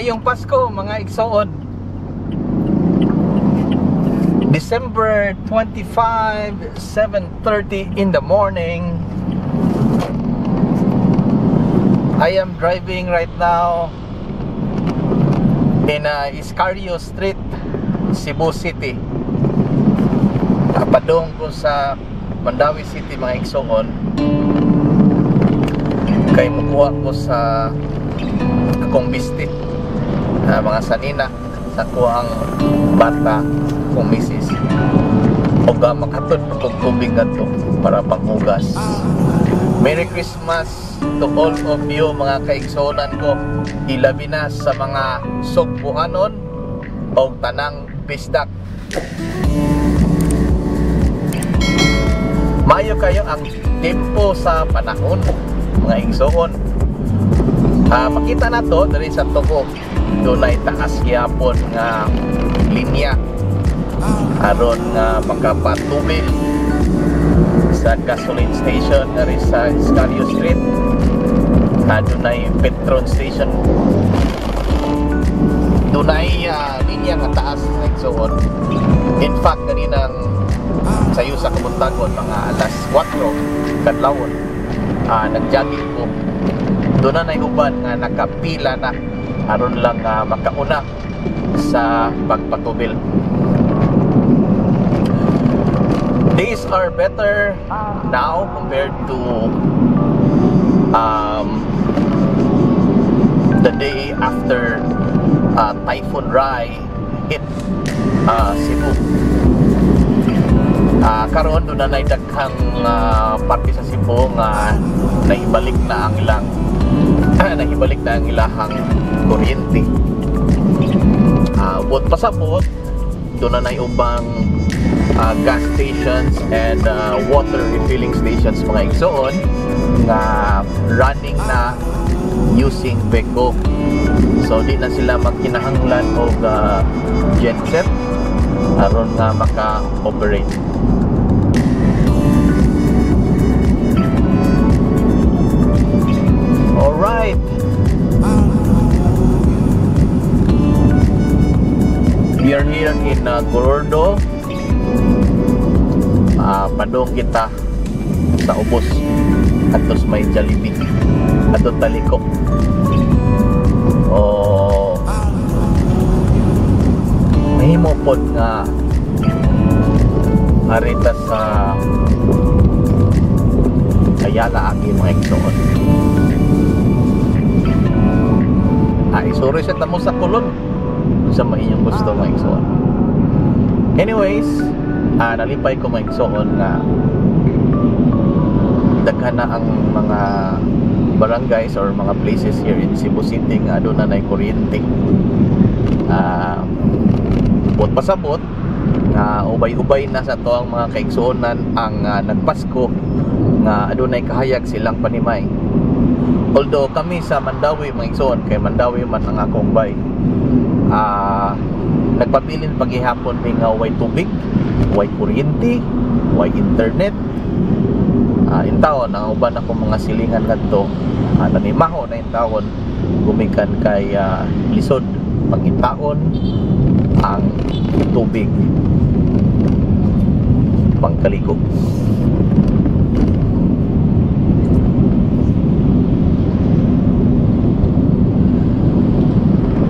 Maayong Pasko, mga igsoon. December 25, 7:30 in the morning. I am driving right now in Escario Street, Cebu City. Padung ko sa Mandaue City, mga igsoon, kay mukuha ko sa akong bistit, mga sanina sa kuang bata, akong misis, o makatod kog tubig ngadto para panghugas. Merry Christmas to all of you, mga kaigsuonan ko, ilabi na sa mga Sugbuanon o tanang bisdak. Maayo kayo ang tempo sa panahon, mga igsoon. Makita na to diri sa tuo, dunay taas gyapon nga linya aron nga makapatubil sa gasoline station diri sa Escario Street. Dunay Petron station, dunay linya nga taas, mga igsoon. In fact, kaninang sayo sa kabuntagon, mga alas 4 kadlawon, nagjogging ko, doon na uban nga nakapila na aron lang makauna sa pagpatubil. Days are better now compared to the day after Typhoon Rai hit Cebu. Karon doon na daghang parte sa Cebu nga naibalik na ang ilang naibalik na ang ilahang kuryente. Buot pasabot, doon na ubang gas stations and water refilling stations, mga igsoon, nga running na using VECO. So di na sila magkinahanglan og genset aron nga maka-operate. Alright. We are here in Gorordo. Padung kita sa ubos atos may Jollibee ato taliko. O mahimo pod nga arita sa Ayala agi, mga igsoon. Ay, sorry sa tamo sa Colon sa inyong gusto, mga igsoon. Anyways, nalipay ko, mga igsoon, nga daghan na ang mga barangays or mga places here in Cebu City nga doon na nay kuryente. Buot pasabot nga ubay-ubay na sa to ang mga kaigsuonan ang nagpasko nga adunay kahayag silang panimay. Although kami sa Mandaue, mga igsoon, kay Mandaue man ang akong bay, nagpabilin paghihapon mi nga way tubig, way kuryente, way internet. Intawon ang uban akong mga silingan ngadto, nanimaho na intawon gumikan kay lisod pangitaon ang tubig pangkaligo.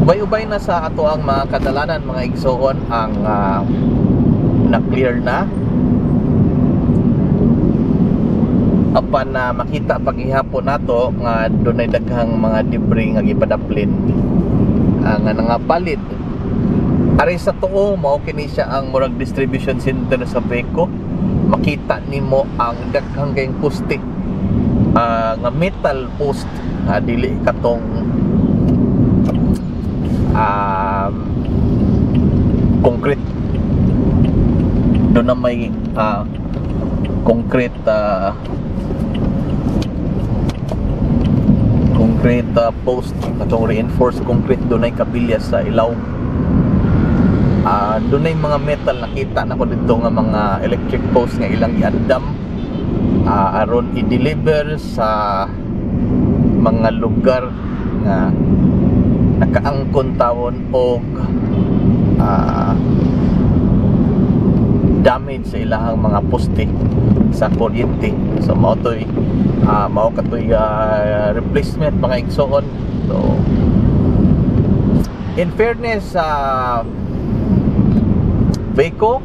Ubay-ubay na sa ato ang mga kadalanan, mga igsoon, ang na-clear na. Apan na makita paghihapon nato nga dunay daghang mga debris nga gipadaplin, nga nangapalit. Ari sa tuo, mao kini siya ang murag distribution center sa VECO. Makita nimo ang daghang kayong poste, nga metal post, dili katong concrete. Doon na may concrete post, katong reinforced concrete, doon ay kabilya sa ilaw. Doon ay mga metal, nakita na ko dito nga mga electric post nga ilang iandam aron i-deliver sa mga lugar nga nakaangkon tawon og damage sa ilahang mga poste sa kuryente. So mao toy mao katoy replacement mga igsoon. So in fairness sa VECO,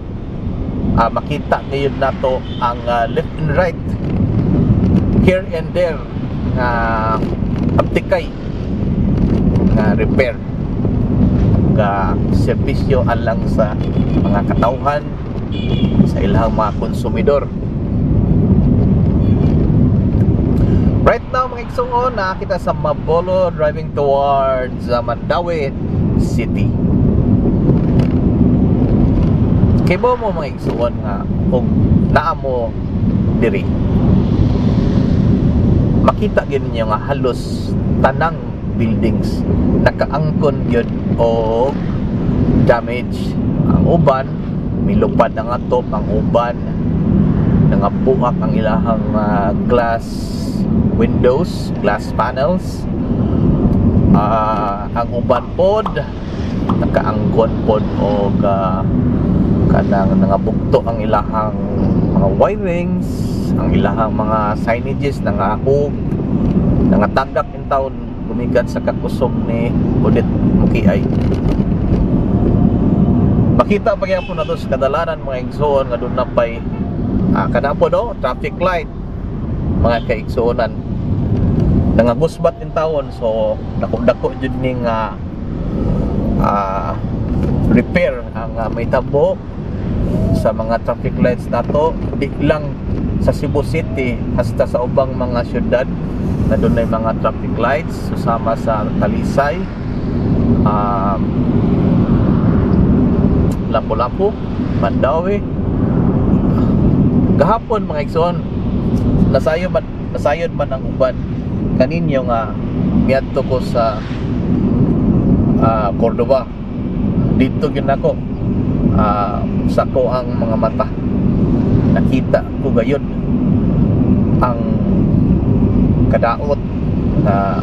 makita ngayon nato ang left and right, here and there nga aptikay nga repair nga serbisyo alang sa mga katawhan, sa ilang mga konsumidor. Right now mga igsoon, nakita sa Mabolo, driving towards Mandaue City. Kibaw mo mga igsoon nga og naa mo diri, makita gyud ninyo nga halos tanang buildings nakaangkon gyud og damage. Ang uban milupad na nga top, ang uban nangabuak ang ilahang glass windows, glass panels. Ang uban pod nakaangkon pod og kanang nangabugto ang ilahang mga wirings, ang ilahang mga signages nangahog, nangatagak in town gumikan sa kakusog ni Odette Mukiay. Makita pa gyapon nato sa kadalanan mga igsoon nga doon na pay kana po no, traffic light mga kaigsuonan, nangagusbat in taon. So dako-dako jud ni nga repair ang may tabo sa mga traffic lights nato, di lang sa Cebu City hasta sa ubang mga syudad na dunay mga traffic lights, susama sa Talisay, Lapu-Lapu, Mandaue. Gahapon mga igsoon, nasayod man ang uban kaninyo nga miadto ko sa Cordova. Dito gyud nako sa ko ang mga mata, nakita ko gayud ang kadaot na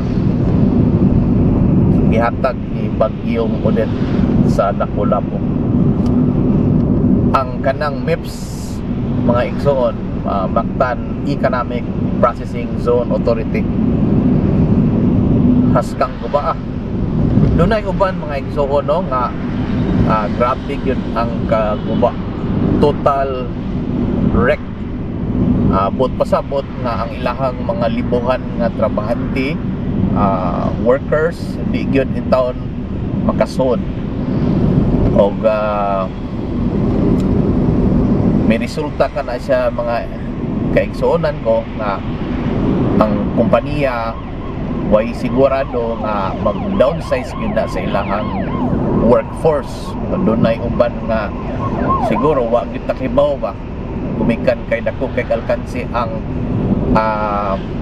gihatag ni Bagyong Odette sa Lapu-Lapu. Ang kanang MIPS mga igsoon, Mactan Economic Processing Zone Authority, haskang guba. Dunay uban mga igsoon no nga grabe gyud ang kaguba, total wreck. Bot pasabot nga ang ilahang mga libuhan nga trabahante, workers, di gyud in taon makasod og may resulta ka na siya mga kaigsuonan ko nga ang kompanya way sigurado nga mag-downsize gyud na sa ilahang workforce. Dunay uban nga siguro wa gyud takibaw ba, gumikan kay dako kay alkansi ang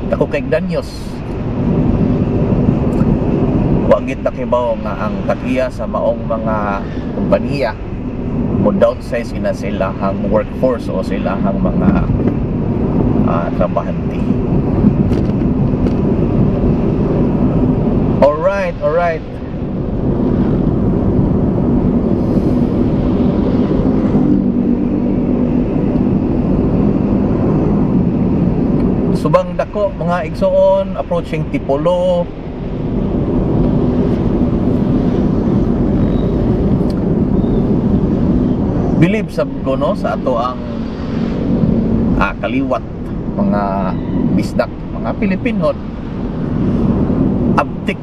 dako kay danyos, wa gyud takibaw nga ang tag-iya sa maong mga kompanya mo downsize na sa ilahang workforce o sa ilahang mga trabahante. Alright, alright. Subang dako mga igsoon, approaching Tipolo. Believe sab ko no sa ato ang kaliwat mga bisdak, mga Pilipinon, abtik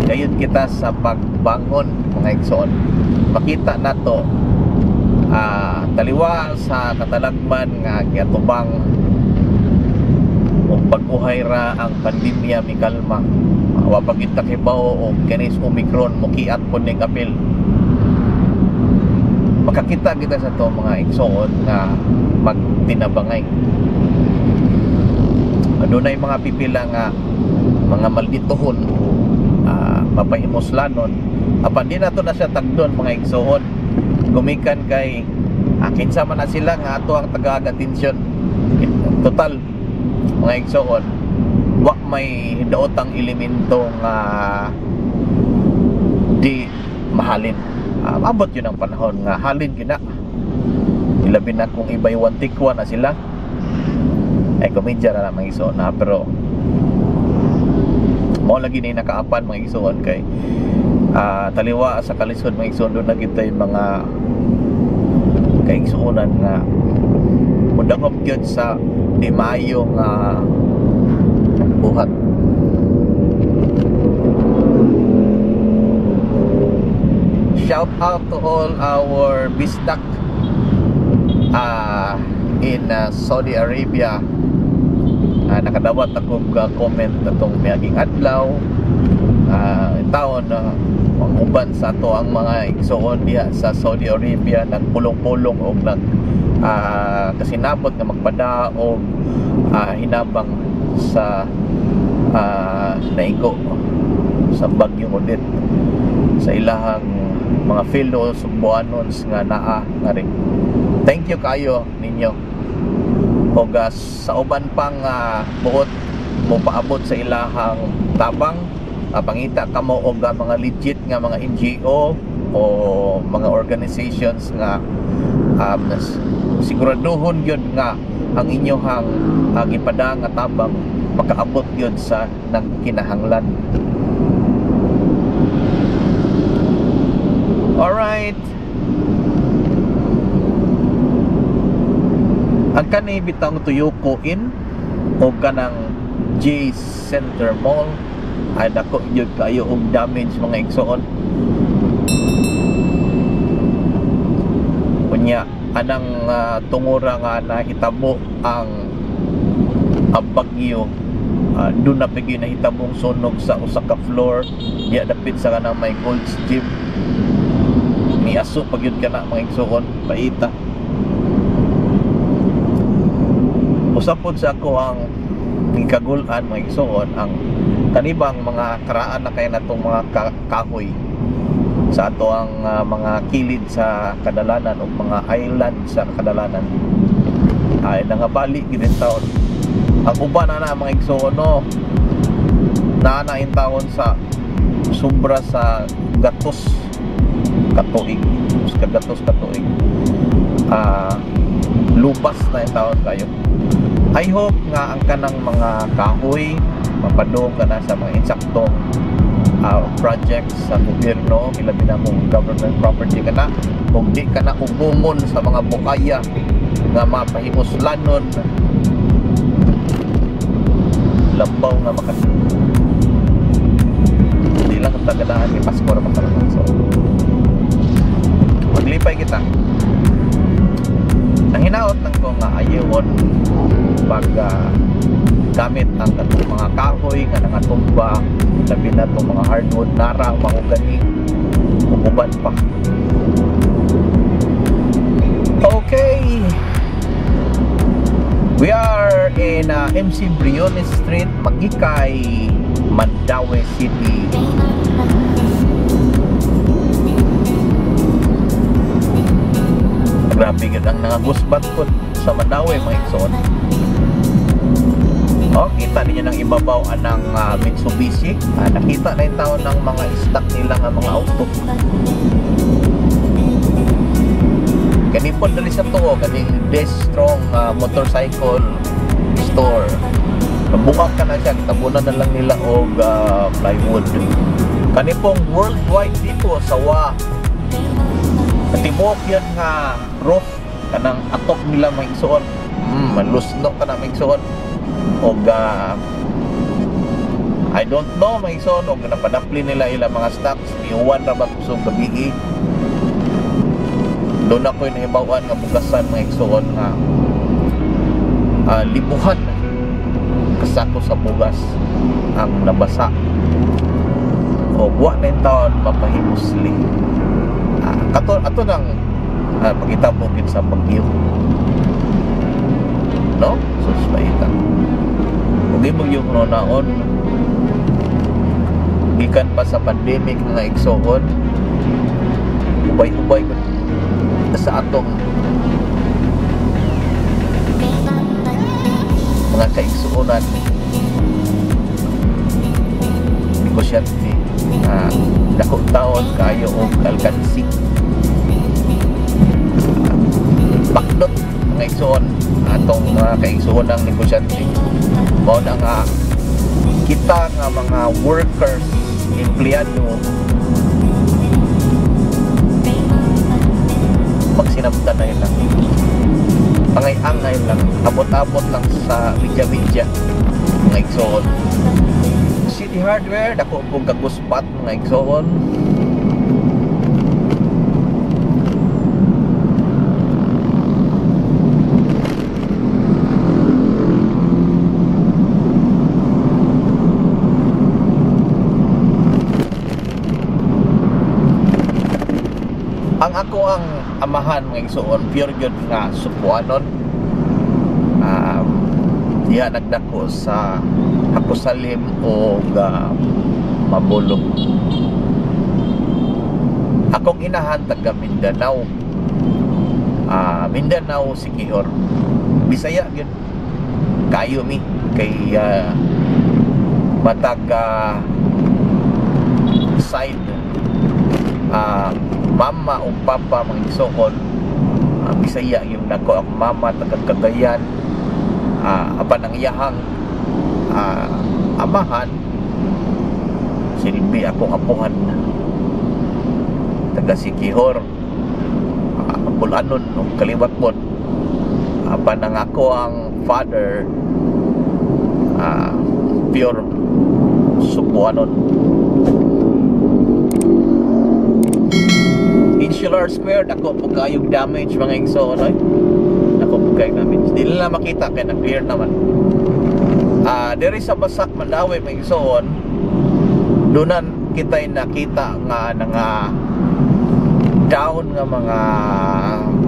gayud kita sa pagbangon mga igsoon. Makita nato taliwa sa katalagman nga giatubang og pag-uhay ra ang pandemya mikalma. Wa pa gyud ta kibaw og kinis Omicron mokiat pod ning apil. Makakita kita sa to mga igsoon nga magtinabangay. Adunay mga pipila nga mga malditohon, mapahimuslanon. Apan di nato na siya tagdon mga igsoon. Gumikan kay kinsa man na sila nga ato ang tagaag atensyon. Total mga igsoon, wa may daotang elemento nga di mahalin. Abot yun ang panahon nga halin yun na. Ilabi na kung iba'y one take one na sila. Ay, komedya na lang mga igsoon na, pero mao lagi ni nakaapan mga igsoon kay taliwa sa kalisod mga igsoon, doon na kita yung mga kaigsuonan nga mudangop gyud sa di maayo nga buhat. Shout out to all our bisdak in Saudi Arabia. Nakadawat akong comment atong miaging adlaw. Taon na ang uban sa ato ang mga igsoon diha sa Saudi Arabia nagpulong-pulong og nag kasinabot nga magpada og hinabang sa naigo sa Bagyong Odette sa ilahang mga fellow Sugboanons nga naa nga rin. Thank you kayo ninyo. Og sa uban pang buot mo paabot sa ilahang tabang, pangita kamo og mga legit nga mga NGO o mga organizations nga siguraduhon gyud nga ang inyohang gipada nga tabang makaabot gyud sa nagkinahanglan. Alright. Ang kani bitang Toyoko Inn o kanang J Center Mall ay dako gyud kayo og damage mga igsoon. Unya anang tungura nga nahitabo ang bagyo, doon na pigi nahitabong sunog sa usa ka floor diya dapit sa kanang may Gold's Gym. Niaso pag yun ka na mga igsoon, paita. Usapod sa ako ang gikagulan mga igsoon ang kanibang mga karaan na kay natong mga kahoy sa ato ang mga kilid sa kadalanan o mga island sa kadalanan ay nangabali gid taon. Ang uban na mga igsoon no, naa na in taon sa sobra sa gatos katuig, gatos katuig, lubas na in taon kayo. I hope nga ang kanang mga kahoy mapadung ka na sa mga insaktong projects sa gobyerno, ilabi na kung government property ka na, kung di ka na ubungon sa mga bukaya nga mapahimuslanon, lambaw nga maka di lang ang tagadahan kay Pasko ra makaroon. So maglipay kita. Ang hinaot lang ko nga ayewon pag gamit ang katong mga kahoy nga nangatumba, labi na itong mga hardwood, nara, mahogany, uban pa. Okay, we are in MC Briones Street, Maguikay, Mandaue City. Grabe gud ang nangagusbat ko sa Mandaue mga igsoon. Oh, kita ninyo ng ibabaw anang Mitsubishi. Nakita na yung taon ng mga stock nila nga mga auto. Kanipon dali sa tuo, kaning Destrong motorcycle store. Nabungak ka na siya, tabunan na lang nila og plywood. Kanipong worldwide dito sa wa. Tibuok yan nga roof kanang atok nila mga igsoon. Malusno ka na mga igsoon. Og I don't know mga igsoon og napadapli nila ilang mga stocks, miuwan ra ba kusog gabi. Doon ako'y nahibawan nga bugasan mga igsoon nga libuhan kasako sa bugas ang nabasa. Og wa na taon mapahimusli. Kato ato nang pagitabo gid sa bagyo. No? Sus paita. Ug imong yung naon gikan pa sa pandemic mga igsoon, ubay-ubay sa atong mga kaigsuonan, negosyante, Dako taon kaayo og alkansi. Bakdot mga igsoon atong mga kaigsoon ang negosyante. Mao na nga kita nga mga workers, empleyado, magsinabtan na lang, pangay-angay lang, abot-abot lang sa media-media mga igsoon. City Hardware, dako pong kaguspat mga igsoon. Ang ako ang amahan mga igsoon, pure gyud nga Sugbuanon. Diha nagdako sa Jacosalem o Mabolo. Akong inahan taga Mindanao. Mindanao Siquijor. Bisaya gyud kayo mi kay matag side mama o papa mga igsoon, Bisaya yung nako. Ang mama taga Cagayan, apan ang iyahang amahan silbi akong apuhan taga Siquijor, Bulanon o kaliwat pod. Apan ang ako ang father pure Sugbuanon. Insular Square, dako po kayong damage mga igsoon, oy. Dako po kayong damage. Di nila makita kay na-clear naman. Diri sa Basak Mandaue mga igsoon, dunan kita'y nakita nga nga down nga mga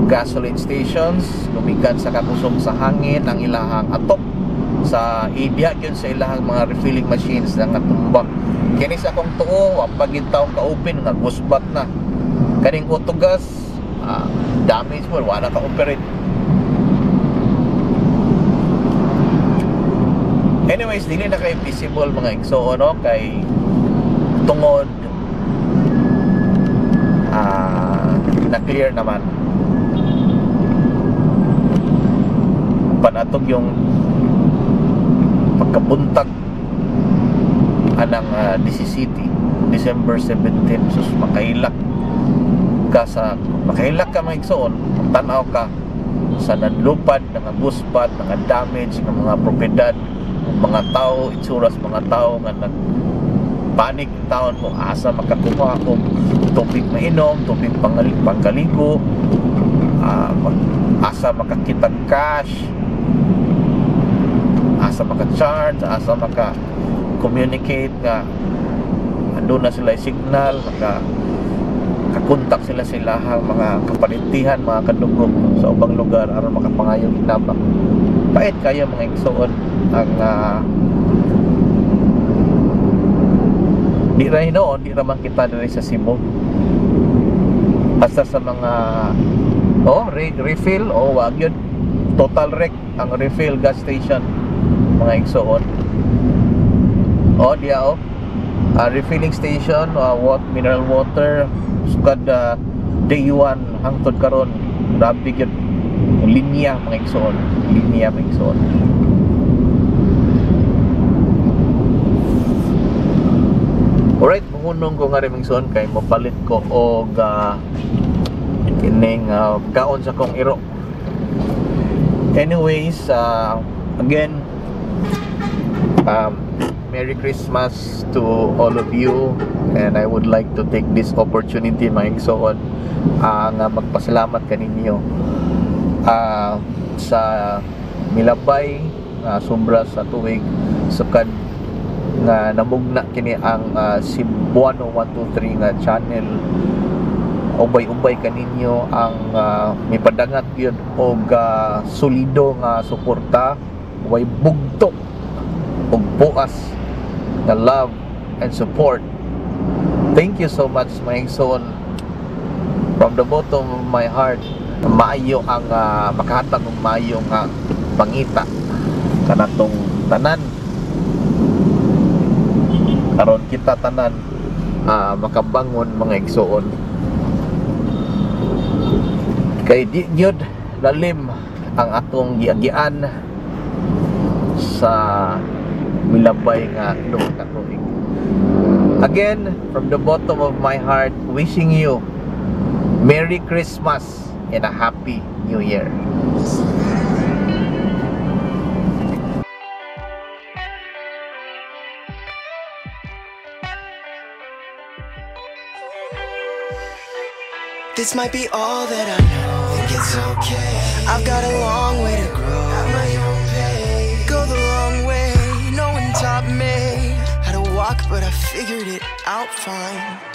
gasoline stations, gumikan sa kakusog sa hangin ang ilahang atop sa idya gyud sa ilahang mga refilling machines na natumba. Kini sa akong tuo, wa pa gyud taong ka-open nga gusbat na. Kaning autogas, damage mo, wala ka operate. Anyways, dili na kay visible mga igsoon, no? Kay tungod na clear naman. Panatog yung pagkabuntag anang DC City, December 17, sus makailak ka sa makailak ka mga igsoon, tanaw ka sa nanlupad, nga guspat, nga damage ng mga propiedad, mga tao, itsura sa mga tao nga nag panic taon mo asa makakuha og tubig mainom, tubig pangkaligo, asa makakita cash, asa maka-charge, asa maka-communicate nga andun na sila signal, maka kakontak sila sa ilahang mga kapalintihan, mga kadugog sa ubang lugar aron makapangayong hinabang. Pait kaya mga igsoon ang di ra hinuon, di ra man kita diri sa Cebu. Basta sa mga refill o wag yun, total wreck ang refill gas station mga igsoon. Oh diya oh, refilling station, what mineral water sukad day 1 hangtod karon, grabe gyud linya mga igsoon, linya mga igsoon. Alright, mungunong ko nga rin mga igsoon kay mopalit ko og kining kaon sa kong iro. Anyways, again, Merry Christmas to all of you, and I would like to take this opportunity mga igsoon nga magpasalamat kaninyo sa milabay sobra sa tuig sukad nga namugna kini ang Cebuano 123 nga channel. Ubay-ubay kaninyo ang mipadangat gyud og solido nga suporta, way bugto og buas na love and support. Thank you so much mga igsoon. From the bottom of my heart, maayo ang makahatag og maayo nga pangita kanatong tanan. Karon kita tanan Makabangon, mga igsuon, kay di gyud lalim ang atong giagian sa milabay nga 2 ka tuig. Again, from the bottom of my heart, wishing you Merry Christmas and a Happy New Year. This might be all that I know. Think it's okay. I've got a long way to grow. At my own pace. Go the long way. No one taught me how to walk, but I figured it out fine.